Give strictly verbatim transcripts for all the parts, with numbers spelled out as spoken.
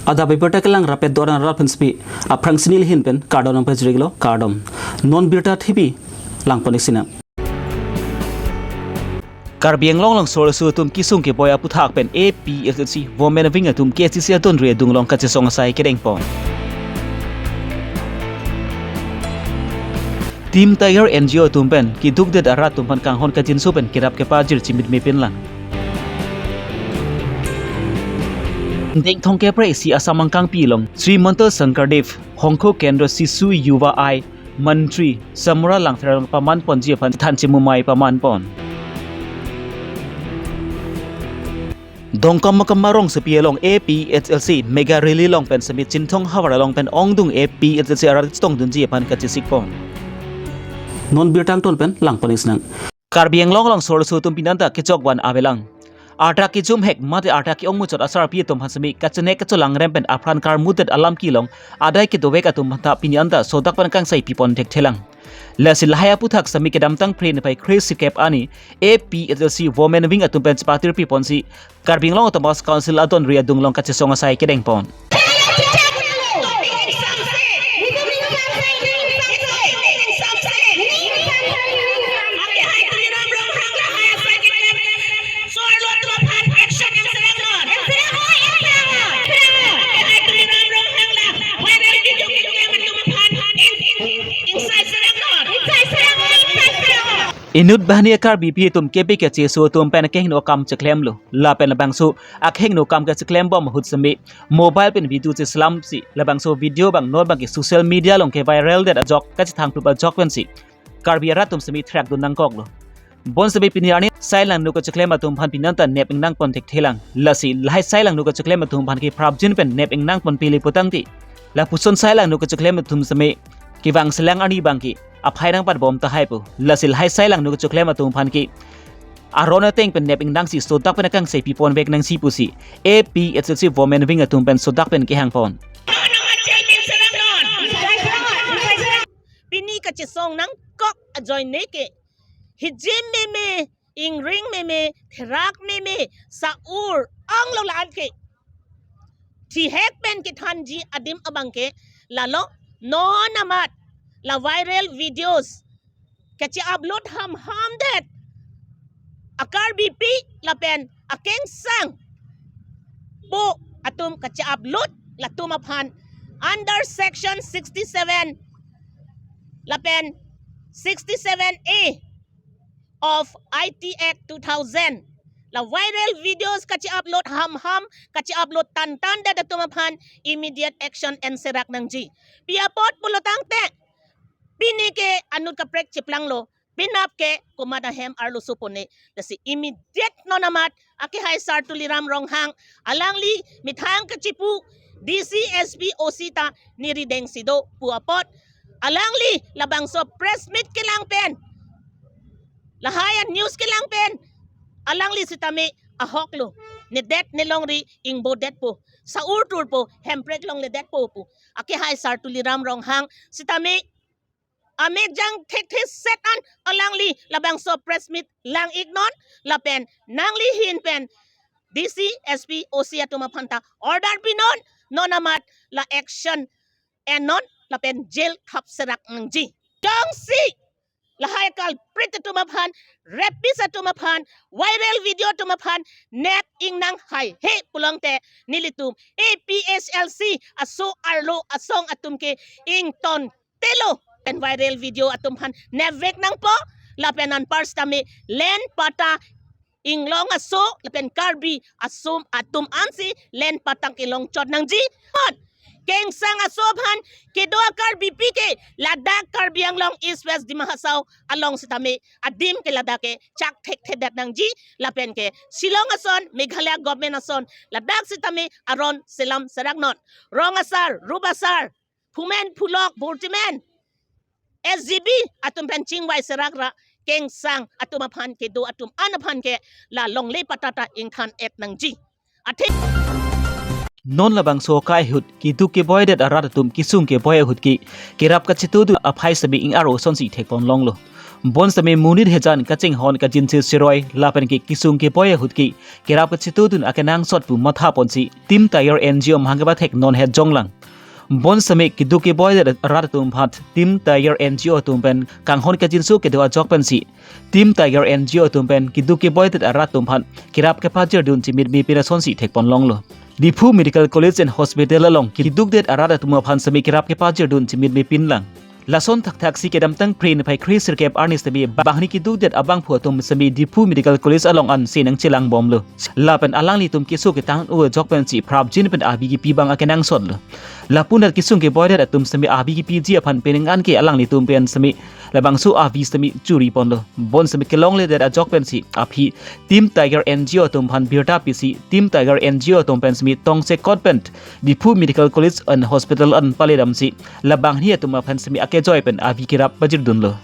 Adap abirta kelang rapet doran rat pensepi aphrang sinil hin pen kardom nangpajirlo, kardom. Non birta thipi langpon-ik sinang. Karbi Anglong along sor aso atum kesung keboi aputhak pen A P H L C Women Wing atum K H A D C adon ri adung along kachesong asai kedengpon. Team Tiger N G O atum pen keduk det arat atum aphan kanghon kajinso pen kerap kepajir chimit mepin lang. Dengthong kepre isi Assam angkangpi along Srimanta Shankardev, Hongkho Kendra Sishu Yuva Aayog Mantri Samura Langpher along pamanponji aphan than chimumai pamanpon. Dongkamukam arongsopi along A P H L C mega rally along pen semi Chinthong havar along pen ongdung A P H L C arat chetongdunji aphan kachesikpon. Non birta angton pen langpon-ik sinang. Karbi Anglong along sor aso atum pini anta kechokvan avelang. Arta kejumhek mate arta ke-ong muchot asarpi atum aphan semi kachenek kacholangrem pen apran karmudet alam kelong adai kedovek atum aphanta pini anta sodak pen kangsai pipon thekthelang. Lasi lahai aputhak semi kedamtang Phre niphai kre-sikep arni A P H L C Women Wing atum pen chepatir piponsi Karbi Anglong Autonomous Council adon ri adung along kachesong asai kedengpon. Inut banghini a-Karbipi atum kebi kacheso atum pen akehingno akam cheklemlo. Lapen labangso akehingno akam kacheklembom ahut semi mobile pen video cheslamsi labangso video abang non abangke social media along keviral det ajok kachethangplup ajok pensi Karbi arat atum semi thrakdun nangkoklo. Bonsemi pini arni sai langno kacheklem atum aphan pini anta nep ingnangpon thekthelang. Lasi lahai sai langno kacheklem atum aphan ke prapjin pen nep ingnangponpele putangte, lapuson sai langno kacheklem atum semi kevang selang arni abangke aphai nangpatbom tahai pu. Lasi lahai sai langno kacheklem atum aphan ke aron ateng pen nep ingnangsi sodak pen akangsai piponvek nangji pusi A P H L C Women Wing atum pen sodak pen kehangpon. Pini kachesong nangkok ajoine ke hijim meme, ingring meme, therak meme, sa-ur onglo la-an ke. Thihek pen kethanji adim abangke lalo non amat la viral videos kache-upload hamham det a-Karbipi lapen akengsang po atum kache-upload latum aphan under section sixty-seven lapen sixty-seven A of I T Act two thousand. La viral videos kache-upload hamham, kache-upload tantan det atum aphan immediate action enserak nangji. Pi apot pulotangte pini ke anut kaprek cheplanglo, penap ke komat ahem arloso pone. Lasi immediate non amat akehai Sar Tuliram Ronghang, alangli methang kachipu D C, S P, O C ta neli dengsi do pu apot alangli labangso press meet kelang pen, lahai a-news kelang pen alangli sitame ahoklo, nedet nelongri ingbodetpo, sa-ur turpo, hemprek longledetpo pu akehai Sar Tuliram Ronghang sitame amek jang thekthe set an alangli labangso press meet lang-iknon lapen nangli ahin pen D C, S P, O C atum aphanta order pinon, non amat la action ennon lapen jail thapserak nangji. Jongsi lahai culprit atum aphan, rapist atum aphan, viral video atum aphan nep ingnang haihe pulangte nelitum A P H L C aso arlo asong atum ke ingtontelo pen viral video atum aphan nepvek nangpo lapen anpar sitame land patta inglong aso lapen Karbi aso atum ansi land patta kelongchot nangji. Hon, kengsang aso aphan kedo a-Karbipi ke ladak Karbi Anglong East West Dima Hasao along sitame adim ke ladak ke chak thekthedet nangji lapen ke Shillong ason, Meghalaya government ason ladak sitame aron selam seraknon. Rong asar, rup asar, phumen phulok, burtimen, S G B atum pen chingvai serak ra kengsang atum aphan kedo atum an aphan ke la longle patta ta ingthan-et nangji. Athik. Non labangso akai ahut keduk keboidet arat atum kesung keboi ahut ke kerap kachetongdun aphai semi ing-aro asonsi thekponlonglo. Bonsitame monit hejan kachinghon kajinsi siroi lapen ke kesung keboi ahut ke kerap kachetudun akenangsot pu mathaponsi Team Tiger N G O mahang kepathek non het jonglang. Bonsitame keduk keboidet arat atum aphan Team Tiger N G O atum pen kanghon kajinso kedo ajok pensi Team Tiger N G O atum pen keduk keboidet arat atum aphan kerap kepajirdun chimitme pin asonsi thekponlonglo. Diphu Medical College and Hospital along kedukdet arat atum aphan sitame kerap kepajirdun chimitme pinlang. Lason thakthaksi kedamtang Phre niphai kre sirkep arni sitame banghini kedukdet abangphu atum sitame Diphu Medical College along ansi nangchelangbomlo. Lapen alanglitum keso ketang-o ajok pensi prapjin pen avi kepi abang akenangsotlo. Lapunat kesung keboidet atum sitame avi kepiji aphan penang an ke alanglitum pen sitame labangso avi sitame churiponlo. Bonsitame kelongledet ajok pensi aphi Team Tiger N G O atum aphan birta pisi Team Tiger N G O atum pen sitame tongsekot pen Diphu Medical College and Hospital an paledamsi labanghini atum aphan sitame akejoi pen avi kerap pajirdunlo.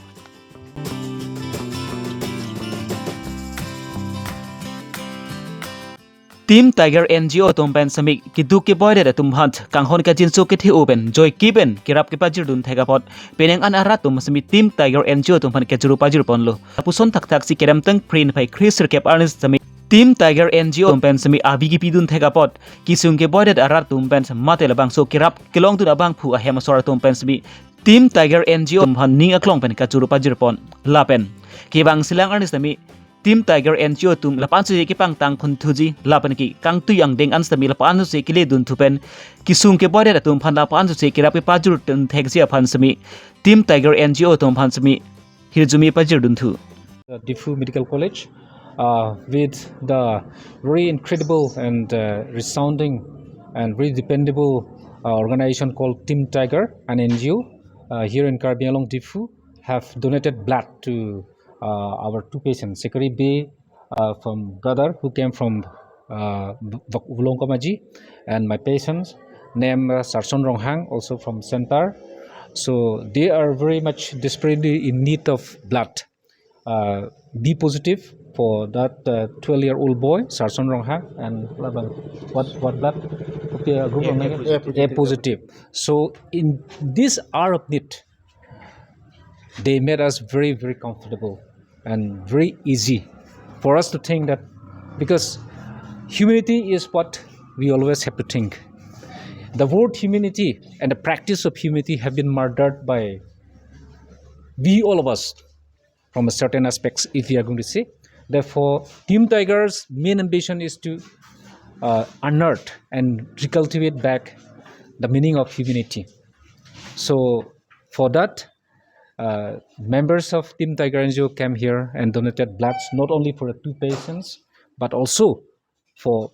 Team Tiger N G O atum pen sitame keduk keboidet atum aphan kanghon kajinso kethe-o pen joike pen kerap kepajirdun thek apot penang an arat atum sitame Team Tiger N G O atum aphan kechoro pajirponlo. Lapuson thakthaksi kedamtang Phre niphai kre sirkep arni sitame Team Tiger N G O atum pen sitame avi kepidun thek apot kesung keboidet arat atum pen mate labangso kerap kelongdun abangphu ahem asor atum pen sitame Team Tiger N G O atum aphan ning aklong pen kachoro pajirpon lapen kevangsilang arni sitame Team Tiger N G O atum lapu-an sose kepangtang khunthuji lapen ke kangtui angdeng an sitame lapu-an sose keledunthu pen kesung keboidet atum aphan lapu-an sose kerap kepajirdun thekji aphan sitame Team Tiger N G O atum aphan sitame hirjume pajirdunthu. The Diphu Medical College, uh, with the very incredible and, uh, resounding and very dependable, uh, organization called Team Tiger, an N G O, uh, here in Karbi Anglong, Diphu, have donated blood to, uh, our two patients, Sikari Bey, uh, from Gadar, who came from, uh, V-, V-, Vulong Kamaji, and my patients named, uh, Sarson Ronghang, also from Sentar. So they are very much desperately in need of blood. Uh, B positive for that, uh, twelve-year-old boy, Sarson Ronghang, and what, what blood? Okay, uh, group A of negative? Positive. A positive. So in this hour of need, they made us very, very comfortable and very easy for us to think that, because humanity is what we always have to think. The word humanity and the practice of humanity have been murdered by we, all of us, from a certain aspects, if we are going to say. Therefore, Team Tiger's main ambition is to, uh, unearth and recultivate back the meaning of humanity. So, for that, uh, members of Team Tiger N G O came here and donated bloods not only for the two patients, but also for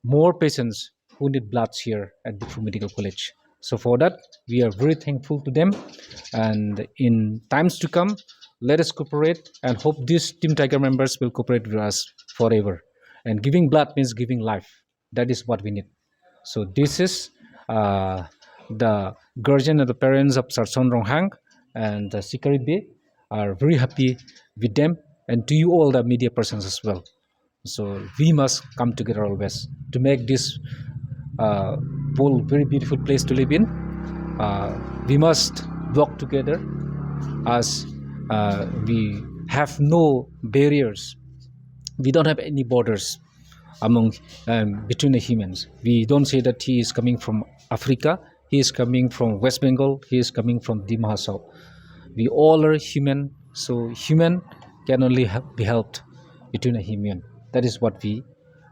more patients who need bloods here at Diphu Medical College. So for that, we are very thankful to them. And in times to come, let us cooperate and hope these Team Tiger members will cooperate with us forever. And giving blood means giving life. That is what we need. So this is, uh, the guardian and the parents of Sarson Ronghang and, uh, Sikari Bey are very happy with them, and to you all the media persons as well. So we must come together always to make this, uh, world very beautiful place to live in. Uh, we must work together as, uh, we have no barriers. We don't have any borders among, um, between the humans. We don't say that he is coming from Africa, he is coming from West Bengal, he is coming from Dima Hasao. We all are human, so human can only help, be helped between a human. That is what we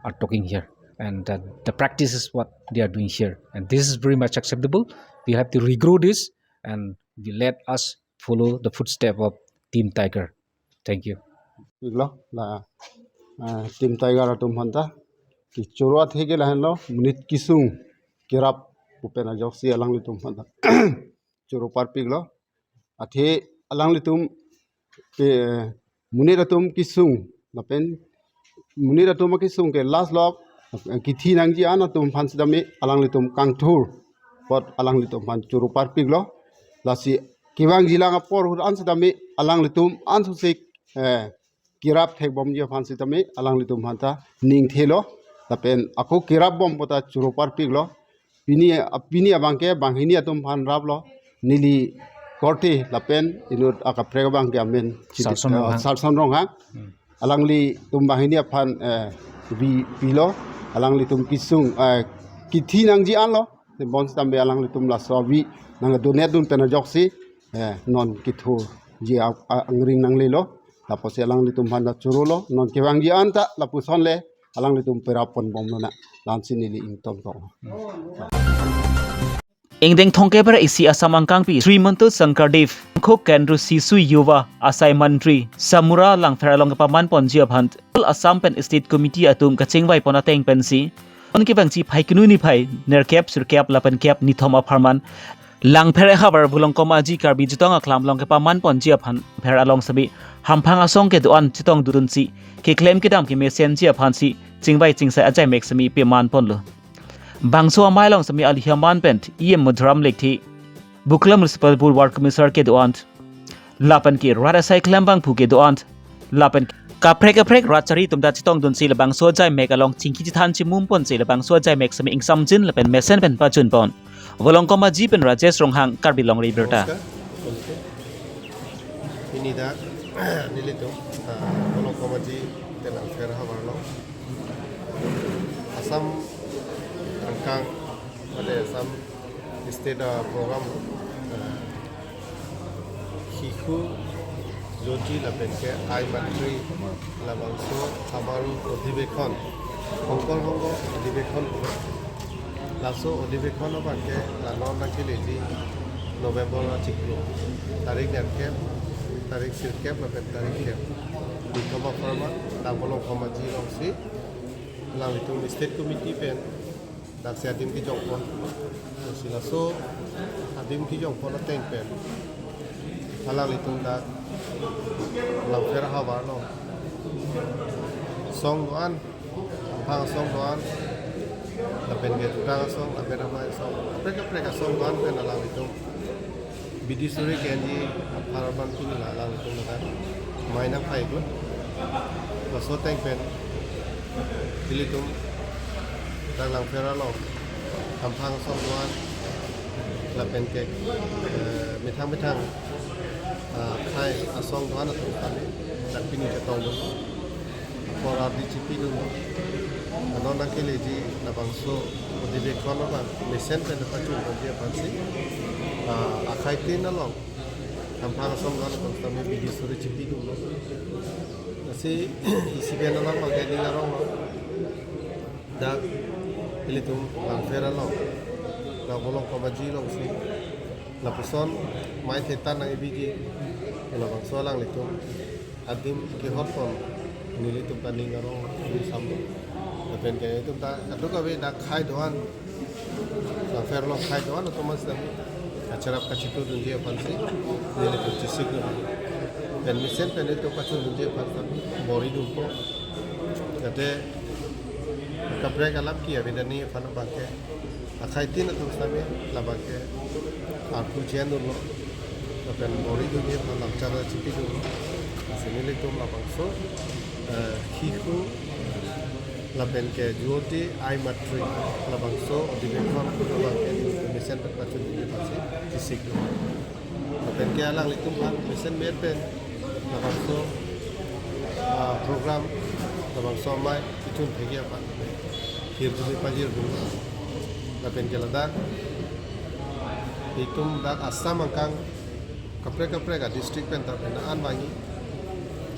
are talking here. And, uh, the practice is what they are doing here. And this is very much acceptable. We have to regrow this and we let us follow the footstep of Team Tiger. Thank you. Piklo, la, ah, Team Tiger atum aphan ta kechoro athe ke lahenlo, monit kesung kerap pu pen ajoksi alanglitum aphan ta choro parpiklo. Athe alanglitum ke, eh, monit atum kesung lapen monit atum kesung ke last lok, eh, kithi nangji an atum aphan sitame alanglitum kangthur apot alanglitum aphan choro parpiklo. Lasi kevangjilang apor ahut an sitame alanglitum ansose, eh, kerap thekbomji aphan sitame alanglitum aphan ta ning thelo. Lapen ako kerapbom pu ta choro parpiklo. Pini, pini abang ke banghini atum aphan raplo. Neli korte lapen inut akaprek abang ke amen Chiti-, Sarson eh, Ronghang. Sarson Ronghang. Hmm. Alanglitum banghini aphan, eh, bi pilo, alanglitum kesung, eh, kethi nangji anlo, bonsetame alanglitum laso avi nangdonetdun pen ajoksi, eh, non kethoji a-, a-, angring nanglelo, lapusi alanglitum aphan ta chorolo, non kevangji anta, lapuson le, alanglitum perap ponbomlonang, la-ansi neli ingtonkok. Ingdeng thomkep ra isi Assam angkangpi Srimanta Shankar Dev, Khok Kendra Sishu Yuva Asai Mantri Samura Langpher along kepaman ponji aphan Assam pen State Committee atum kachingvai pon ateng pensi, non kevangji Phaikunu niphai nerkep sirkep lapen kep nithom apharman Langpher ahavar Volongkom Aji Karbi Jutong Aklam along kepaman ponji aphan pher along sitame hamphang asong kedo-an chetongdundunsi keklem kedam kemesenji aphansi chingvai chingsai ajaimek sitame peman ponlo. Bangso amei along sitame alihaman pen E M Madhuram Lekthe, Buklam Municipal Board Ward Commissioner kedo-an, lapen ke rat asai klembangphu kedo-an, lapen kaprek kaprek rat chari atum ta chetongdunsi labangso ajaimek along chingki chethan chimum ponsi labangso ajaimek sitame ingsamjin lapen mesen pen pachun pon. Volongkom Aji pen Rajesh Ronghang, Karbi Longri Abirta. Namaskar. Pini dak, nelitum, ah, Volongkom Aji pen Langpher ahavar along Assam angkang, mane Assam State, ah, program, ah, Sishu Jyoti lapen ke Ai Mantri labangso samaroh odhibekhon, Hongkor Hongkor odhibekhon. Laso odhibekhon abang ke la non nangkeleji November achiklo, tarik nerkep, tarik sirkep lapen tarik kep, nithom apharman dak Volongkom Aji alongsi alanglitum State Committee pen daksi adim kejongpon. Lasi laso adim kejongpon ateng pen alanglitum dak Langpher ahavar along asong do-an, hamphang asong do-an, lapen ke tutang asong, lapen amei asong, kaprek kaprek asong do-an pen alanglitum bidi suri ke-enji apharman pini la alanglitum ladak amei nangphaiklo. Laso ateng pen ilitum dak Langpher along hamphang asong do-an lapen ke, eh, methang methang, ah, akhai asong do-an atum kali dak pini chetongdun, apor ardi chipidun, non nangkeleji labangso odhibekhon abang mesen pen pachun ponji aphansi, ah, akhai tin along hamphang asong do-an atum sitame bidi suri chipidun. Lasi isi pen alam abang ke ning aronglo. Dak ilitum Langpher along, dak Volongkom Aji alongsi lapuson amei thetan nang-ibiji, labangso alanglitum adim kehot pon nelitum ta ning arong, ning samlo. Lapen ke itum ta kadokave dak akhai do-an, Langpher along akhai do-an atum sitame kacherap kachetongdunji aphansi nelitum chesiklo. Pen mesen pen itum pachundunji aphan sitame boridunpo. Jate kaprek alam ki-avedetji aphan abang ke akhai tin atum sitame labang ke arpu chendunlo, lapen boridunji aphan lamchak chipidunlo. Lasi nelitum labangso, eh, Sishu lapen ke Jyoti Ai Mantri labangso odhibekhon abang ke nelitum mesen pen pachundunji aphansi chesiklo. Lapen ke alanglitum aphan mesen mer pen labangso, ah, program, labangso amei kechun thekji aphan hirjume pajirdun. Lapen ke ladak itum dak Assam angkang kaprek kaprek a-district pen ta pen an vangji,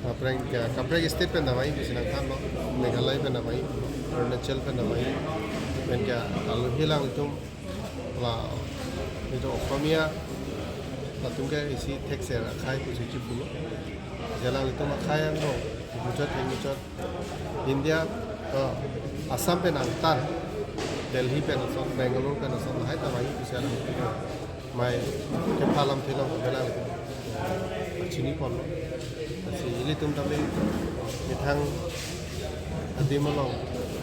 kaprek, kaprek state pen ta vangji pusi nangthanlo, Meghalaya pen ta vangji, Arunachal pen ta vangji, pen ke alohi alanglitum la, nelitum Okhomia latum ke isi thekser akhai pusi chipulo. Alanglitum akhai angbong puchot thengchot India, eh, Assam pen angtan, Delhi pen ason, Bangalore pen ason lahai ta vangji pusi alanglitum amei kepha lamthe along alanglitum chiniponlo. Lasi ilitum tame methang adim along,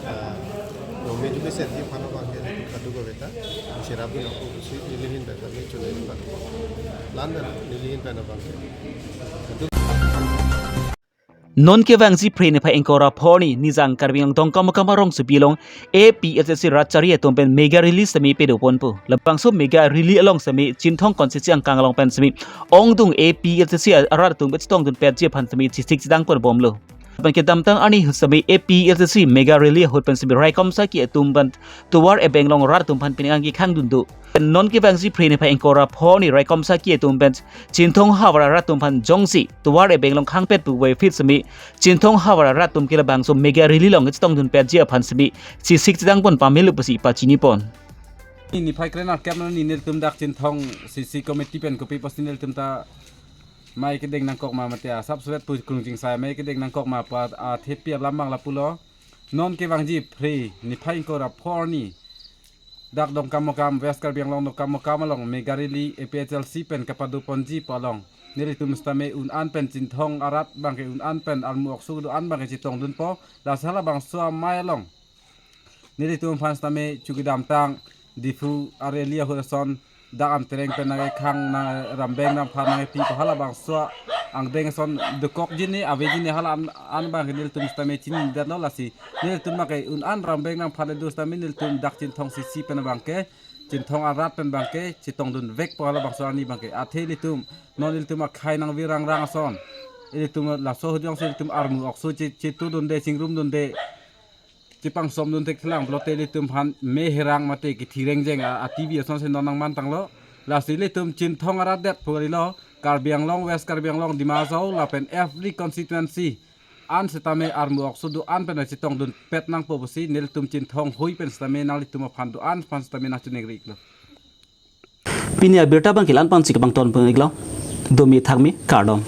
ah, nong meju mesenji aphan abang ke kadokave ta cherapdun ako pusi neli ahin pen tame chunai pado. La-an pen neli ahin pen abang ke kaduk Non kevangji Phre niphai ingkoi ra pho arni Nijang Karbi Anglong Dongkamukam arongsopi along A P H L C rat chari atum pen mega rally sitame pado ponpo. Labangso mega rally along sitame Chinthong constituency angkang along pen sitame ongdung A P H L C arat atum pen chetongdun petji aphan sitame chesik chedang ponbomlo. Lapen kedamtang arni ahut sitame A P H L C mega rally ahut pen sitame raikom saki atum pen tovar ebeng along rat atum aphan pining angki khangdun do. Non kevangji Phre niphai ingkoi ra pho arni raikom saki atum pen Chinthong havar arat atum aphan jongsi tovar ebeng along khangpet puvoiphit sitame Chinthong havar arat atum ke labangso mega rally along chetongdun petji aphan sitame chesik chedang pon pamelo pusi pachini pon. Niphai kre-nerkep arni nelitum dak Chinthong C C committee pen kopi pusi nelitum ta mei kedeng nangkok ma mate asap suet pu krung chingsai mei kedeng nangkok ma pu athepi alam abang lapulo. Non kevangji Phre niphai ingkoi ra pho arni dak Dongkamukam, West Karbi Anglong Dongkamukam along mega rally A P H L C pen kapado ponji pu along nelitum sitame un-an pen Chinthong arat abangke un-an pen armu oksu do-an abangke chetongdunpo. Lasi halabangso amei along nelitum aphan sitame chu kedamtang Diphu a-rally ahut ason dak Amtereng pen nangkekhang nang Rambeng Rangpha nangkepi pu halabangso angdeng ason dokokji ne aveji ne hala an, an abangke nelitum sitame chinidetlo. Lasi nelitum abangke un-an Rambeng Rangpha le do sitame nelitum dak Chinthong C C pen abangke Chinthong arat pen abangke chetongdunvekpo halabangso arni abangke. Athe ilitum non ilitum akhei nangvirang rang ason ilitum laso ahut jongsi ilitum armu oksu che, chetudunde chingrumdunde chepangsomdun thekthelang pulote ilitum aphan mei herang mate kethi rengjeng a, a-T V asonsi non nangmantanglo. Lasi ilitum Chinthong arat det pu kalilo, Karbi Anglong, West Karbi Anglong, Dima Hasao lapen every constituency an sitame armu oksu do-an pen chetongdun pet nangpo pusi nelitum Chinthong hui pen sitame nanglitum aphan do-an aphan sitame nangchiningri-iklo. Pini abirta abangke la-an pensi kepangton pon-iklo. Domi thakmi, kardom.